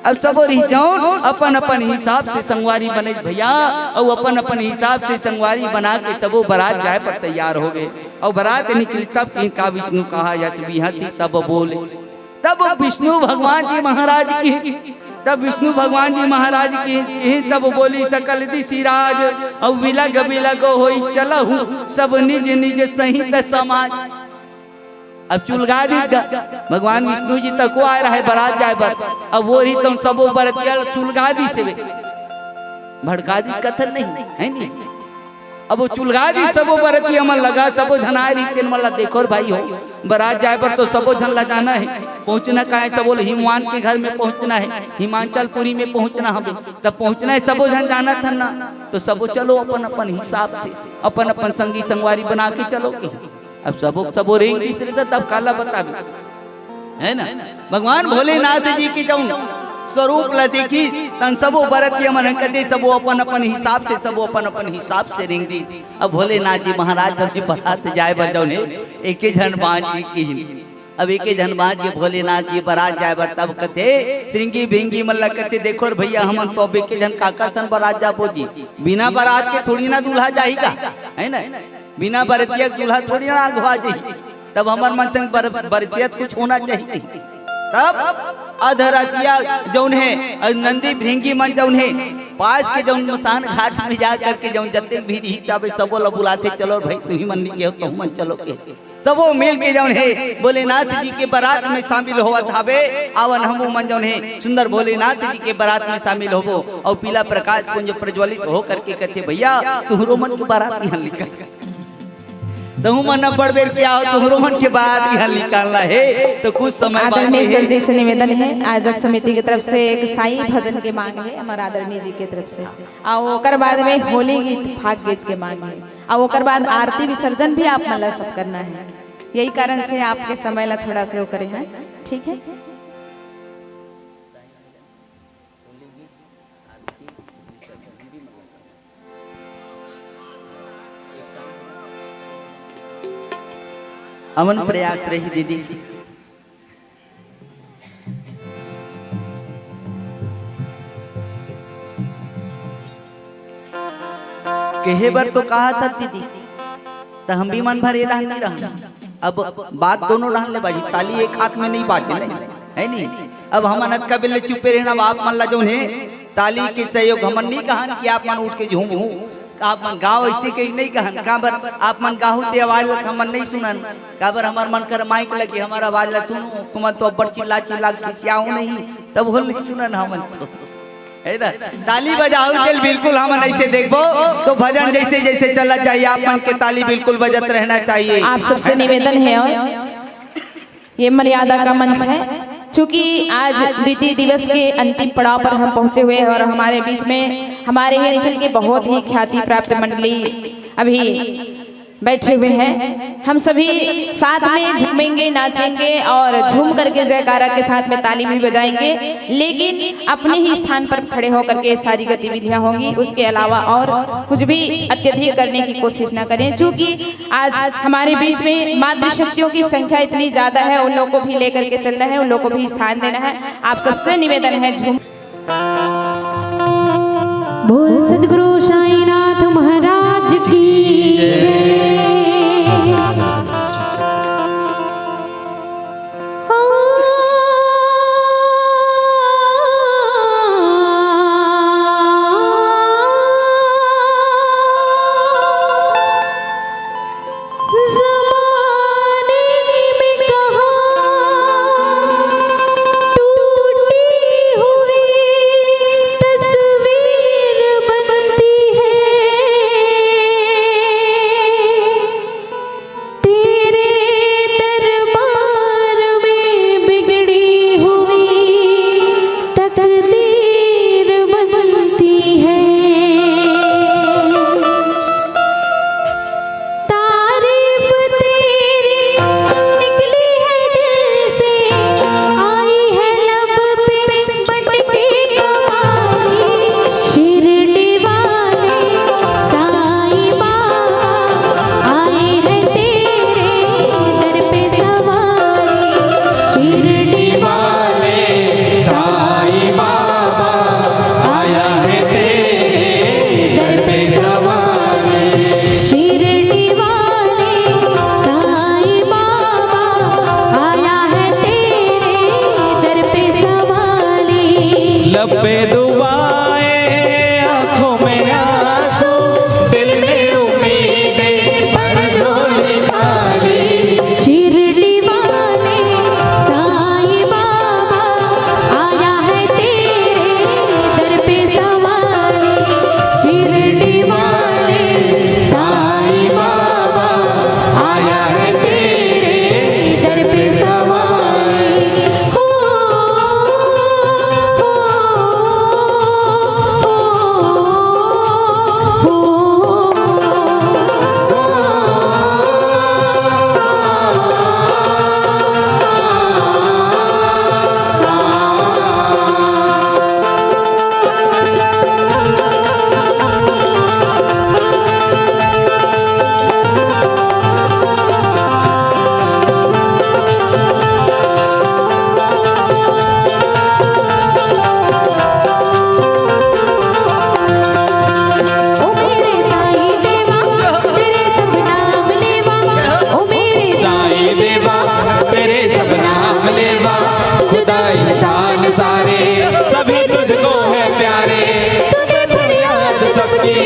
अब सबो रही जौन अपन अपन हिसाब से संगवारी बने भैया, अउ अपन अपन हिसाब से संगवारी बना के सबो बरात जाए पर तैयार हो गए। अउ बरात निकली तब इनका विष्णु कहा, यश बिहसी तब बोले। तब विष्णु भगवान जी महाराज की, तब विष्णु भगवान जी महाराज की, की तब बोली सकल दिशि राज, अब विलग विलग होई चलहु सब निज निज सहित समाज। अब चुलगा दी ग-, भगवान विष्णु जी तको आए रहे बरात जाए बर, अब वो रही तुम सबो बरतिया ल चुलगा दी से भड़का दी कथन नहीं है नहीं। अब वो चुलगा दी सबो बरतिया मन लगा, सबो झन आए रही तेन मन ला देखो रे भाई हो, बरात जाए बर तो सबो झन ला जाना है, पहुंचना का है, सबो ल हिमवान के घर में पहुंचना है, हिमाचलपुरी में पहुंचना हवे, तब पहुंचना है, सबो झन जाना था ना, तो सबो चलो अपन अपन हिसाब से, अपन अपन संगी संगवारी बना के चलो के। अब सबो सबो रेंग तीसरे तो तब काला बताबे, है ना? भगवान भोलेनाथ जी के जौन स्वरूप ला देखी, तन सबो बरतिया मन कथे, सबो अपन अपन हिसाब से, सबो अपन अपन हिसाब से रेंग दी। अब भोलेनाथ जी महाराज जब भी बरात जाए बर जौन हे, एके झन बांझ के किहिन। अब एके झन बांझ के भोलेनाथ जी बरात जाए बर तब कथे, श्रृंगी भिंगी मन ला कथे, देखो रे भैया, हमन तो अब एके झन काकर सन बरात जाबो जी, बिना बरात के थोड़ी ना दूल्हा जाही का, है ना? बिना बरतिया के दूल्हा थोड़ी ना अगवा जाही। तब हमर मन संग बर-, बरतिया कुछ होना चाहिए। तब अधरतिया जौन हे, अउ नंदी भृंगी मन जौन हे, पास के जौन मसान घाट में जा करके जौन जतेक भी रही सब सबो ला बुलाथे, चलो भाई, तुही मन नहीं गए हो, तुम मन चलो के। तब वो मिल के जौन हे, भोलेनाथ जी के बारात में शामिल होवत हावे। आवन हमू मन जौन हे, सुंदर भोलेनाथ जी के बारात में शामिल होबो। अउ पीला प्रकाश पुंज प्रज्वलित हो करके कथे, भैया, तुहरो मन के बारात यहाँ निकल। तहु मन अब्बड़ बेर के आओ, तुहरो मन के बारात यहाँ निकालना हे, तो कुछ समय बाद आदरणीय में सर जी से निवेदन है, आयोजक समिति की तरफ से एक साईं भजन के मांग है हमारे आदरणीय जी की तरफ से। और ओकर बाद में होली गीत, फाग गीत के मांग है, और ओकर बाद आरती विसर्जन भी आप मन ला सब करना है। यही कारण से आपके समय ला थोड़ा सा वो करे हैं, ठीक है? अमन प्रयास रही दीदी। कहे बर तो कहा था दीदी, त हम भी मन भर ये डहन नहीं रहन। अब बात दोनों डहन ले बाजी, ताली एक हाथ में नहीं बाजे, नहीं है नहीं। अब हमन अतका बेले चुपे रहना, अब आप मन ला जौन हे ताली के सहयोग हमन नहीं कहन कि आप मन उठ के झूमहू, आप मन गाओ ऐसे कहीं नहीं कहन। काबर आप मन गाहू ते आवाज ला हमन नहीं सुनन, काबर हमर मन कर माइक लगे, हमर आवाज ला सुनू, तुमन तो अब्बड़ चिल्ला चिल्ला के खिसियाहू नहीं, तब होल नहीं सुनन हमन तो। है ना? ताली बजाओ तेल बिल्कुल हमन ऐसे देखबो, तो भजन जैसे जैसे चलत जाए, आप मन के ताली बिल्कुल बजत रहना चाहिए। आप सबसे निवेदन है और ये मर्यादा का मंच है, चूंकि आज द्वितीय दिवस के अंतिम पड़ाव पर हम पहुंचे हुए हैं और हमारे बीच में हमारे ही अंचल के बहुत ही ख्याति प्राप्त मंडली अभी बैठे हुए हैं। हम सभी साथ में झूमेंगे, नाचेंगे और झूम करके जयकारा के साथ में ताली भी बजाएंगे, लेकिन अपने ही स्थान पर खड़े होकर के सारी गतिविधियां होंगी। उसके अलावा और कुछ भी अत्यधिक करने की कोशिश ना करें, क्योंकि आज हमारे बीच में मातृशक्तियों की संख्या इतनी ज्यादा है, उन लोगों को भी लेकर के चलना है, उन लोगों को भी स्थान देना है। आप सबसे निवेदन है, झूम बोल सतगुरु साईनाथ महाराज की जय। पे दुआएं, आंखों में आंसू, दिल में उम्मीदें, पर झोली खाली। शिरडी वाले साईं बाबा, आया है तेरे दर पे सवारी। शिरडी वाले साईं बाबा, आया है तेरे दर पे सवारी। ओ मेरे साईं देवा, तेरे सब नाम लेवा। ओ मेरे साईं देवा, तेरे सब नाम लेवा। खुदा इंसान सारे, सभी तुझको है प्यारे। सुने फरियाद सबकी,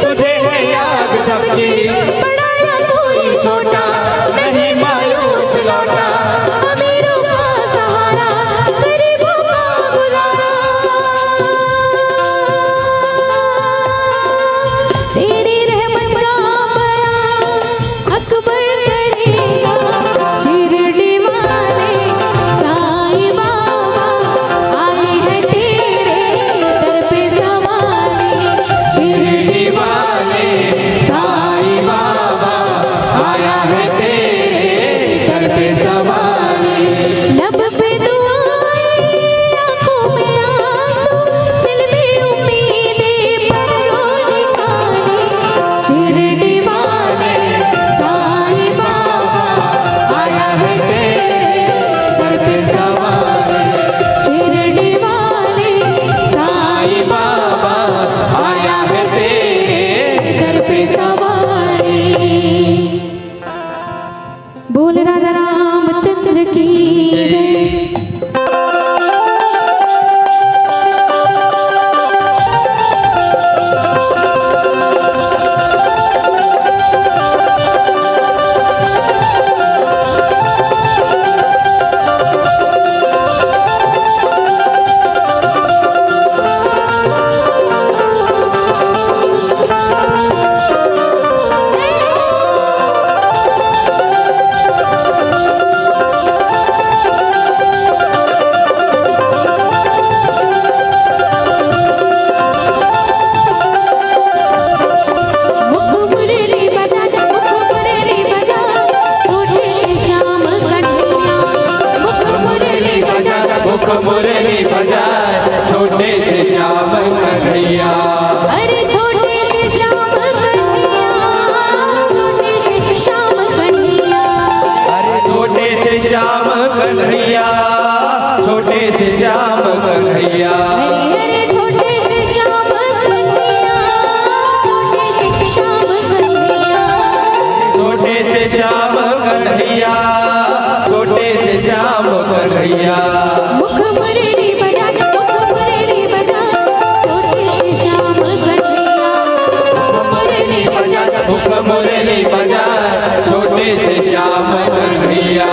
तुझे है याद सबकी। बड़ा या कोई छोटा, नहीं मायूस लौटा। अमीरों का सहारा, गरीबों का बुलारा। तेरी रहमत का बयान अकबर करेगा। शिरडी वाले साईं बाबा, आए हैं तेरे दर पे सवारी। शिरडी वाले साईं बाबा, आया है तेरे दर पे सवारी। लब पे दुआएं, आंखों में आंसू, दिल में उम्मीदें, पर झोली खाली। शिरडी वाले साईं बाबा, आया है तेरे दर पे सवारी। शिरडी वाले साईं बाबा, आया है तेरे दर पे सवारी। बोल राजा रामचंद्र की जय। मुख मुरली बजा, मुख मुरली बजा, छोटे से श्याम कन्हैया। मुख मुरली बजा, मुख मुरली बजा, छोटे से श्याम कन्हैया। अरे छोटे से श्याम कन्हैया, छोटे से श्याम कन्हैया। अरे छोटे से श्याम कन्हैया, छोटे से श्याम कन्हैया। अरे, अरे, छोटे से श्याम कन्हैया, छोटे से श्याम कन्हैया। छोटे से श्याम कन्हैया, छोटे से श्याम कन्हैया। मुख मुरली बजा, मुख मुरली बजा, छोटे से श्याम कन्हैया। मुख मुरली बजा, मुख मुरली बजा, छोटे से श्याम कन्हैया।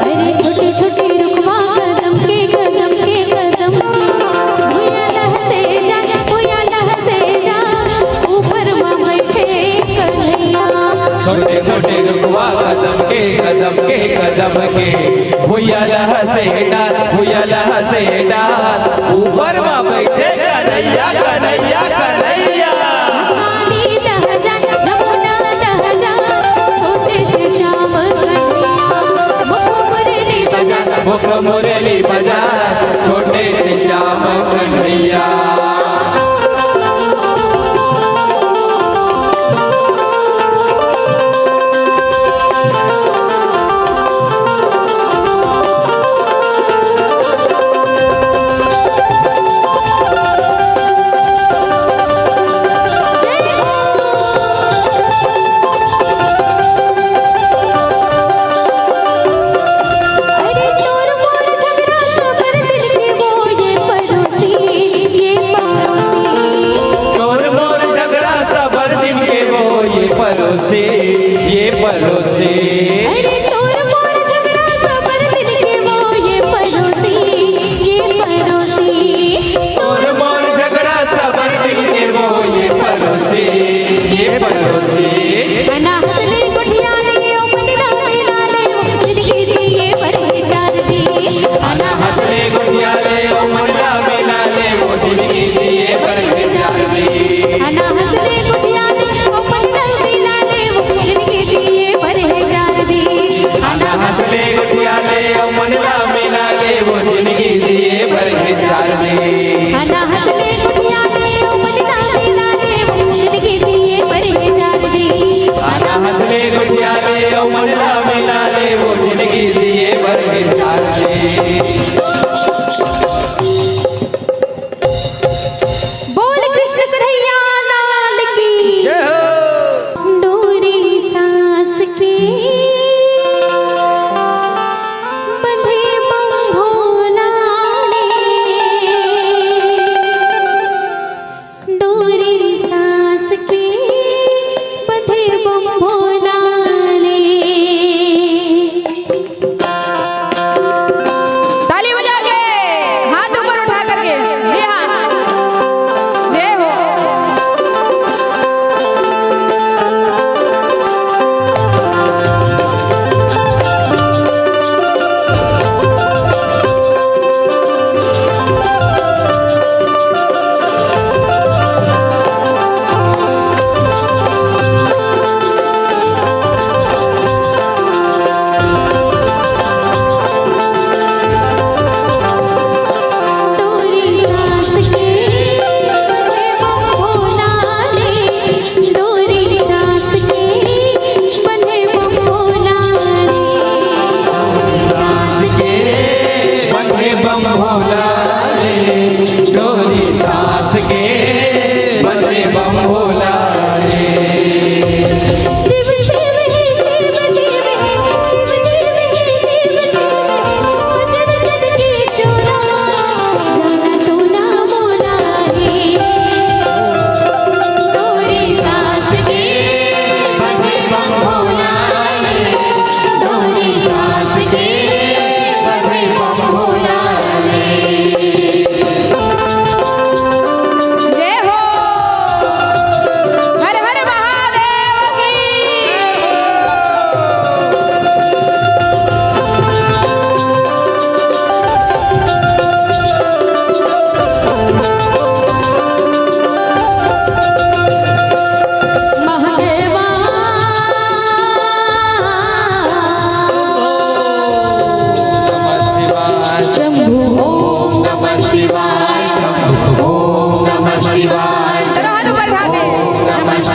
अरे छोटे छोटे रुखवा कदम के, कदम के, कदम के, भुइयां लहसे जा, भुइयां लहसे जा, ऊपर मा बैठे कन्हैया। छोटे छोटे रुखवा कदम के, कदम के, कदम के, भुइयां लहसे डार, भुइयां लहसे डार, ऊपर मा बैठे कन्हैया, कन्हैया, कन्हैया। पानी लहजा, जमुना लहजा, छोटे से श्याम कन्हैया। मुख मुरली बजा, मुख मुरली बजा, छोटे से श्याम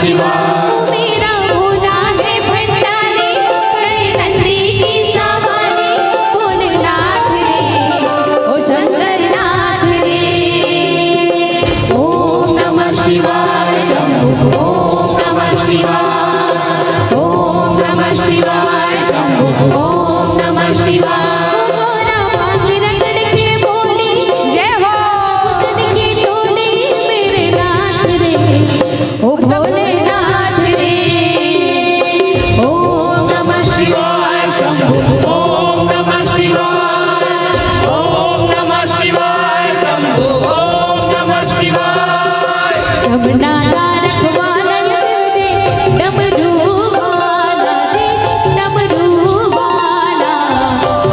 शिवाय। मेरा भोला है भंडारी, करे नंदी की सवारी, भोलेनाथ रे, ओ शंकरनाथ रे। ओम नमः शिवाय शंभो, ओम नमः शिवाय, ओम नमः शिवाय शंभो, ओम नमः शिवाय। गोरा भांग रगड़ के बोली, जय हो। भूतन की टोली मेरे नाथ रे, ओ भोलेनाथ रे। ओम नमः शिवाय शंभो, ओम नमः शिवाय, ओम नमः शिवाय शंभो, ओम नमः शिवाय। सबना का रखवाला ये देव जी, डमरू वाला जी, डमरू वाला,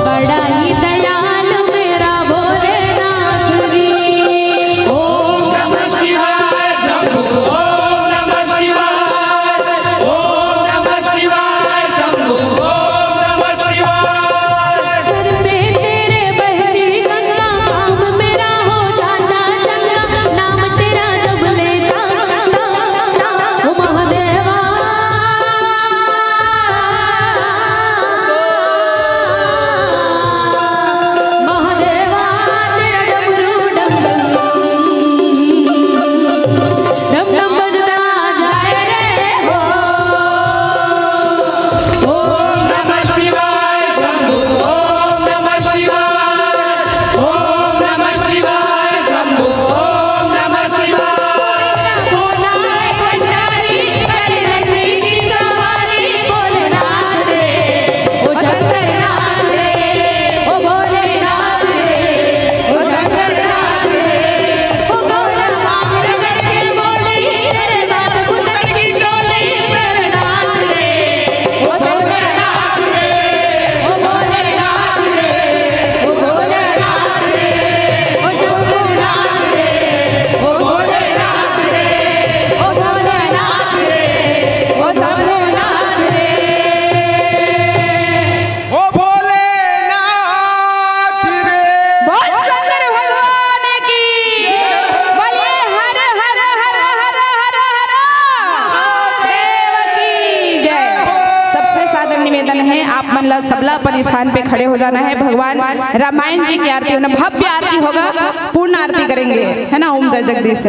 बड़ा ही दयालु मेरा भोलेनाथ जी। ओम नमः शिवाय शंभो, ओम नमः शिवाय, ओम नमः शिवाय शंभो, ओम नमः शिवाय। सर पे तेरे बहती गंगा, काम मेरा हो जाता चंगा, नाम तेरा जब लेता, ओ महादेवा। महादेवा तेरा डमरू डम डम, डम डम बजता जाए रे हो। ओम नमः शिवाय शंभो, ओम नमः शिवाय, ओम नमः शिवाय शंभो, ओम नमः शिवाय। भोला है भंडारी, करे नंदी की सवारी, भोलेनाथ रे, ओ शंकरनाथ रे, ओ भोलेनाथ रे, ओ शंकरनाथ रे, ओ गोरा भांग रगड़ के बोली, तेरे साथ भूतन की टोली, मेरे नाथ रे, ओ शंकरनाथ रे, ओ भोलेनाथ रे, ओ भोलेनाथ रे, ओ शंभुनाथ रे, ओ भोलेनाथ रे, ओ भोलेनाथ रे, ओ शंभुनाथ रे। ओ भोलेनाथ रे। बोल शंकर भगवान की। बोलिए हर हर हर हर हर हर महादेव की जय। सबसे सादर निवेदन है, आप मन ला सबला अपन स्थान पे खड़े हो जाना है। भगवान रामायण जी की आरती होना, भव्य आरती होगा, पूर्ण आरती करेंगे, है ना? ओम जय जगदीश।